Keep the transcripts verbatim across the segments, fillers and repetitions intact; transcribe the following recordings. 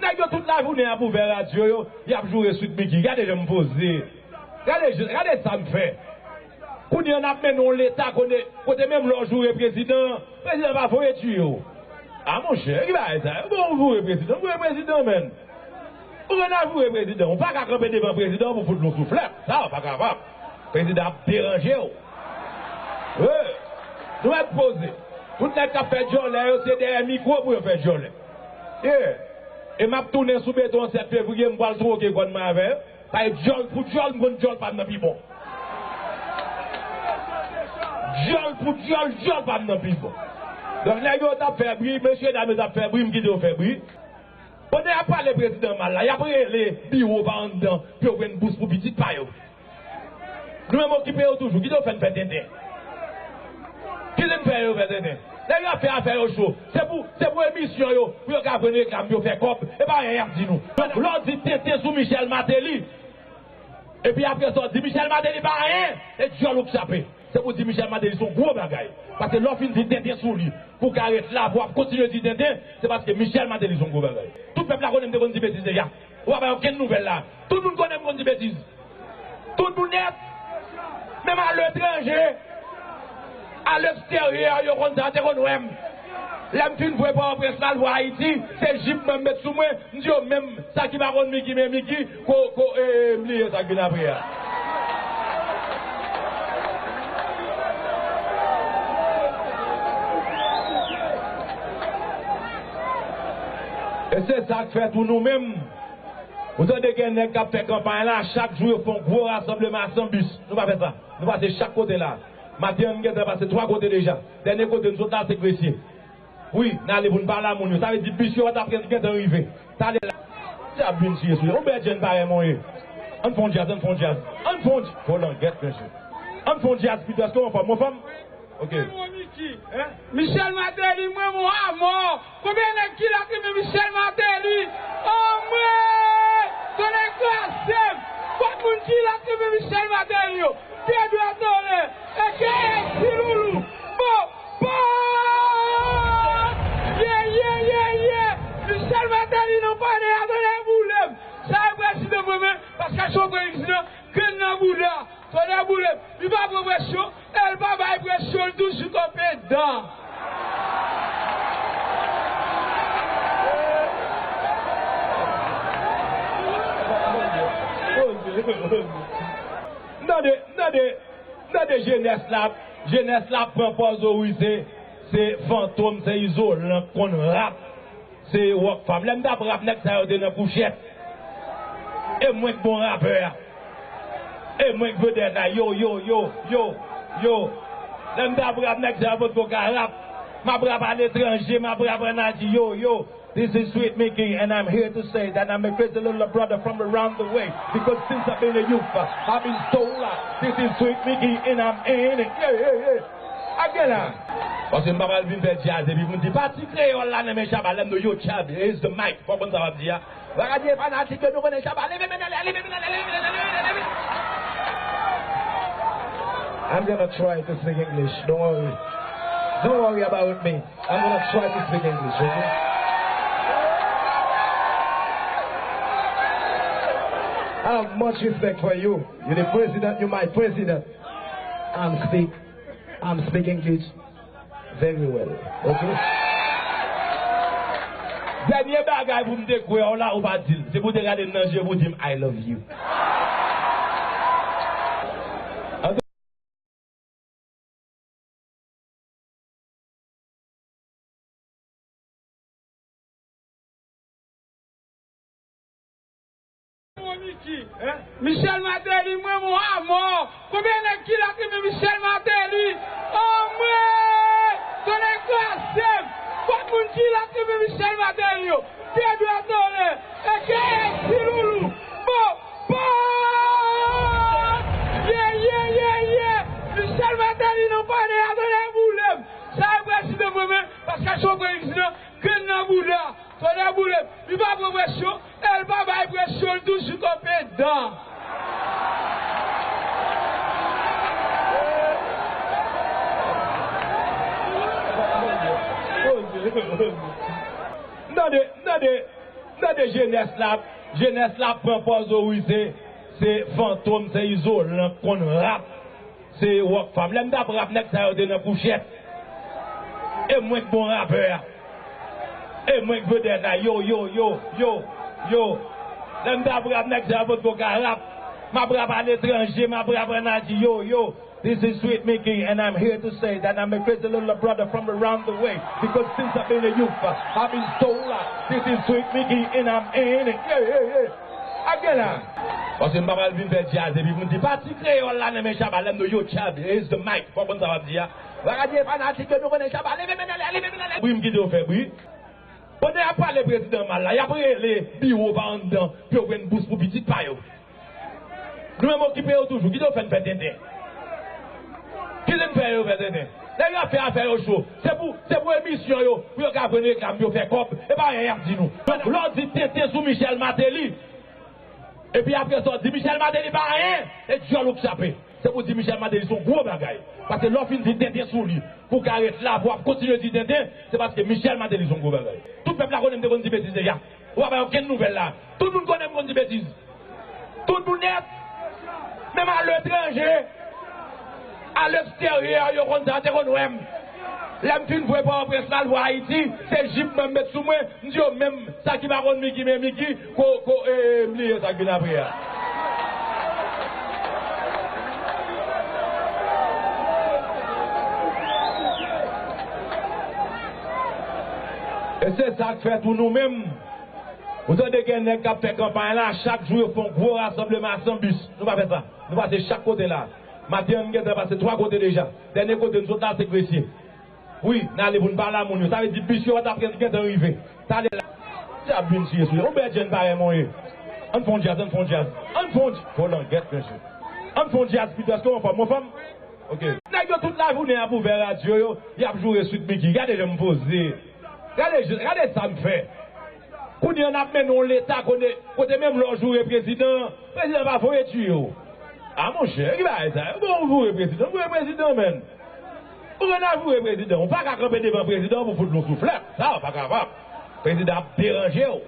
Nèg yo tout lajounen ap ouvè radyo yo, y ap joure Sweet Micky. Gade jan m poze. Gade, gade sa m fè. Kounye a n ap mennen yon leta kote, kote menm lè w joure prezidan, prezidan pa voye tiye w. A monchè, ki bagay sa? Bon, ou joure prezidan, joure prezidan, menn. Ou gen nan joure prezidan. Ou pa ka kanpe devan prezidan pou fout l yon souflèt. Sa, ou pa kapab. Prezidan ap deranje w. Wi. Nou mèt poze. Tout nèg k ap fè djòlè yo, se dèyè mikwo pou yo fè djòlè. Yeah. E m ap tounen sou beton an sèt fevriye, m pral twoke kòn mwen avè yo. Paske djòl pou djòl, m konn djòl pa m nan pi bon. Djòl pou djòl, djòl pa m nan pi bon. Donk, nèg yo t ap fè bri, mesye dam yo t ap fè bri, m kite yo fè bri. Pandan y ap pale prezidan mal la, y ap rele biwo pa anndan pou yo jwenn bous pou pitit pa yo. Nou menm okipe yo toujou, kite yo fè n fè tenten. Kite n fè yo fè tenten. Nèg yo ap fè afè yo cho. Se pou, se pou emisyon yo, pou yo ka jwenn reklam, pou yo fè kòb. E pa anyen y ap di nou. Donk, lè w di tenten sou Michel Martelly, epi apre sa w di Michel Martelly pa anyen, e djòl ou k chape. Se pou di Michel Martelly se yon gwo bagay. Paske lè w fin di tenten sou li, pou w ka ret la, pou w ap kontinye di tenten, se paske Michel Martelly se yon gwo bagay. Tout pèp la konnen m te konn di betiz deja. Ou pa bay okenn nouvèl la. Tout moun konnen m konn di betiz. Tout moun nèt. Menm aletranje, aleksteryè, yo konn sa, te konn wè m. Lè m fin voye Pòtoprens la, al voye Ayiti, se jip mwen m met sou mwen, m di yo menm, sa ki pa konn Micky, men Micky, ko, ko, e, e, m bliye sa k vin apre a. E se sa k fè tou nou menm, ou tande gen nèg k ap fè kanpay la, chak jou yo fè yon gwo rasanbleman a san bis. Nou pa fè sa. Nou pase chak kote la. Maten an, nou gentan pase twa kote deja. Dènye kote nou sot la, se Gresye. Wi, n ale pou n pale a moun yo. Sa vle di bis yo pa t ap gentan rive. Tale la. Dyab vin tiye sou yo. Yon bèl jèn parèy mwen ye. Ann fè yon djaz, ann fè yon djaz. Ann fè yon dj-, fò langèt, mesye. Ann fè yon djaz pito, èske w anfòm? Ou anfòm? Ok. Michel Martelly, mwen, mwen, amò. Konbyen nèg ki la ki renmen Michel Martelly? Anmwey! Tonnè kraze m! Kot moun ki la ki renmen Michel Martelly yo? Pyebwa tonnè! Eke Ti Loulou! Bon! Bon! Ye, ye, ye, ye! Michel Martelly nan palè a, tonnè boule m! Sa e prezidan mwen menm, paske se yon prezidan grenn nan bouda, tonnè boule m! Li pa pran presyon, e l pa bay presyon, l toujou kanpe dan. Tande, tande, tande jenès la, jenès la pran pòz, o wi, se, se Fantom, se Izolan k konn rap. Se Rockfam. Lè m t ap rap, nèg sa yo te nan kouchèt. E mwen k bon rapè a. E mwen k vedèt la. Yo, yo, yo, yo, yo. Lè m t ap rap, nèg sa yo potko ka rap. M ap rap aletranje, m ap rap ann Ayiti. Yo, yo. This is Sweet Micky, and I'm here to say that I'm a crazy little brother from around the way. Because since I've been a youth, I've been so loud. This is Sweet Micky, and I'm in it. Yeah, yeah, yeah. Again, ah. Paske m pa pral vin fè djaz epi pou m di pati kreyòl la nan men Shabba, lè m di yo Shabba, raise the mic. Fò w konn sa w ap di a. Bagay fanatik yo, nou konnen Shabba, leve men ale, leve men ale, leve men ale, leve men ale, leve men ale. I'm gonna try to speak English. Don't worry. Don't worry about me. I'm gonna try to speak English, okay? I have much respect for you. You're the president, you're my president. I'm speak, I'm speak English very well, okay? Dènye bagay pou m te kwè w la, ou pa di l. Se pou w te gade m nan je pou w di m, "I love you." Michel Martelly, mwen, mwen, amò. Konbyen nèg ki la ki renmen Michel Martelly? Anmwey! Tonnè kraze m! Kot moun ki la ki renmen Michel Martelly yo? Pyebwa tonnè! Eke Ti Loulou! Bon! Bon! Ye, ye, ye, ye! Michel Martelly nan palè a, tonnè boule m! Sa e prezidan mwen menm, paske se yon prezidan grenn nan bouda, tonnè boule m! Li pa pran presyon, e l pa bay presyon, l toujou kanpe dan. Tande, tande. Tande jenès la, jenès la ap pran pòz o wi, se, se Fantom, se Izolan k konn rap, se Rockfam. Lè m t ap rap, nèg sa yo te nan kouchèt. E mwen k bon rapè a. E mwen k vedèt la. Yo, yo, yo, yo, yo. Lè m t ap rap, nèg sa yo potko ka rap. M ap rap aletranje, m ap rap ann Ayiti. Yo, yo. This is Sweet Mickey, and I'm here to say that I'm a crazy little brother from around the way. Because since I've been a youth, I've been told, uh, this is Sweet Mickey, and I'm in it. Yeah, yeah, yeah. Again, uh. Paske m pa pral vin fè djaz epi pou m di pati kreyòl la nan men Shabba, lè m di yo Shabba, here's the mic. Fò konn sa w ap di a. Bagay de fanatik yo, nou konnen Shabba, leve men anlè, leve men anlè. Bri m kite yo fè bri. Pandan y ap pale prezidan mal la, y ap rele biwo pa anndan pou yo jwenn bous pou pitit pa yo. Nou menm okipe yo toujou. Kite yo fè n fè tenten. Kite n fè yo fè tenten. Nèg yo ap fè afè yo cho. Se pou, se pou emisyon yo, pou yo ka jwenn reklam, pou yo fè kòb. E pa anyen y ap di nou. Donk, lè w di tenten sou Michel Martelly, epi apre sa w di Michel Martelly pa anyen, e dyòl ou k chape. Se pou di Michel Martelly se yon gwo bagay. Paske lè w fin di tenten sou li, pou w ka ret la, pou w ap kontinye di tenten, se paske Michel Martelly se yon gwo bagay. Tout pèp la konnen m te konn di betiz deja. Ou pa bay okenn nouvèl la. Tout moun konnen m konn di betiz. Tout moun nèt. Menm aletranje, aleksteryè, yo konn sa, te konn wè m. Lè m fin voye Pòtoprens la, al voye Ayiti, se jip mwen m met sou mwen, m di yo menm, sa ki pa konn Mickey, men Mickey, ko, ko, e, e, m bliye sa k vin apre a. E se sa k fè tou nou menm, ou tande gen nèg k ap fè kanpay la, chak jou yo fè yon gwo rasanbleman a san bis. Nou pa fè sa. Nou pase chak kote la. Maten an, nou gentan pase twa kote deja. Dènye kote nou sot la, se Gresye. Wi, n ale pou n pale a moun yo. Sa vle di bis yo pa t ap gen, gentan rive. Tale la. Dyab vin siye sou yo. Yon bèdjèn parèy mwen ye. Ann fè yon djaz, ann fè yon djaz. Ann fè yon dj-, fò langèt, mesye. Ann fè yon djaz pito, èske w anfòm? Ou anfòm? Ok. Nèg yo tout lajounen ap ouvè radyo yo, y ap joure Sweet Mickey. Gade jan m poze. Gade, gade sa m fè. Kounye a n ap mennen yon leta kote, kote menm lè w joure prezidan, prezidan pa voye tiye w. A monchè, ki bagay sa? Bon, ou joure prezidan, joure prezidan, menn. Ou konn al joure prezidan, ou pa ka kanpe devan prezidan pou fout l yon souflèt. Sa, ou pa kapab. Prezidan ap deranje w.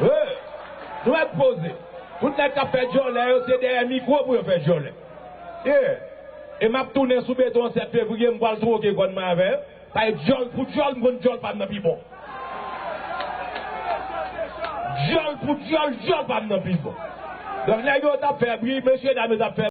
Wi. Nou mèt poze. Tout nèg k ap fè djòlè yo, se dèyè mikwo pou yo fè djòlè. Yeah. E m ap tounen sou beton an sèt fevriye, m pral twoke kòn mwen avè yo. Paske djòl pou djòl, m konn djòl pa m nan pi bon. Djòl pou djòl, djòl pa m nan pi bon. Donk, nèg yo t ap fè bri, mesye dam yo t ap fè